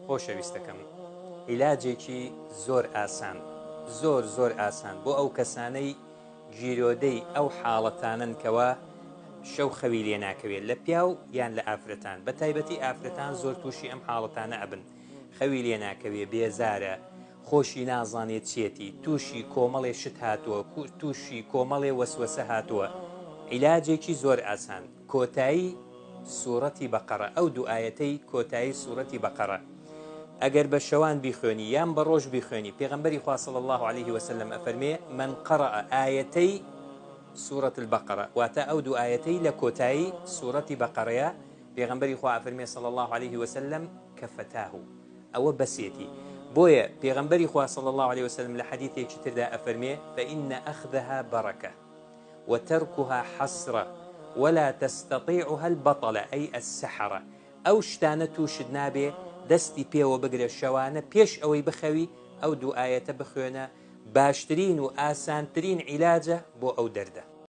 خۆشەویستەکەم عیلاجێکی زۆر ئاسان زۆر زۆر ئاسان بۆ ئەو کەسانەی گیرۆدەی ئەو حاڵەتانەن کەوا شەو خەوی لێ ناکەوێت لە پیاو یان لە ئافرەتان بە تایبەتی ئافرەتان زۆر تووشی ئەم حاڵەتانە ئەبن خەوی لێ ناکەوێ بێزارە خۆشی نازانێت چیەتی تووشی کۆمەڵێ شت هاتووە تووشی کۆمەڵێ وەسوەسە هاتووە عیلاجێکی زۆر ئاسان کۆتایی سوڕەتی بەقەڕە ئەو دوو ئایەتەی کۆتایی سوڕەتی بەقەڕە ئەگەر بە شەوان بیخوێنی یان بە ڕۆژ بیخوێنی پێغەمبەری خوا صلی اللە علیه وسلم ئەفەرمێ من قرأ ئایەتەی سورة البقرە واتە ئەو دوو ئایەتەی لە کۆتایی سورەتی بەقەڕەیە پێغەمبەری خوا ئەفەرمێ صلی اللە علیه وسلم کفتاه ئەوە بەسێتی بۆیە پێغەمبەری خوا صلی اللە علیه وسلم لە حەدیثێکی تردا ئەفەرمێ فإن أخذها برکە وترکها حسرە ولا تستطیعها البطلە ای السحرە ئەو شتانە توشت نابێ دەستی پێوە بگرە شەوانە پێش ئەوەی بخەوی ئەو دوو ئایەتە بخوێنە باشترین و ئاسانترین عیلاجە بۆ ئەو دەردە.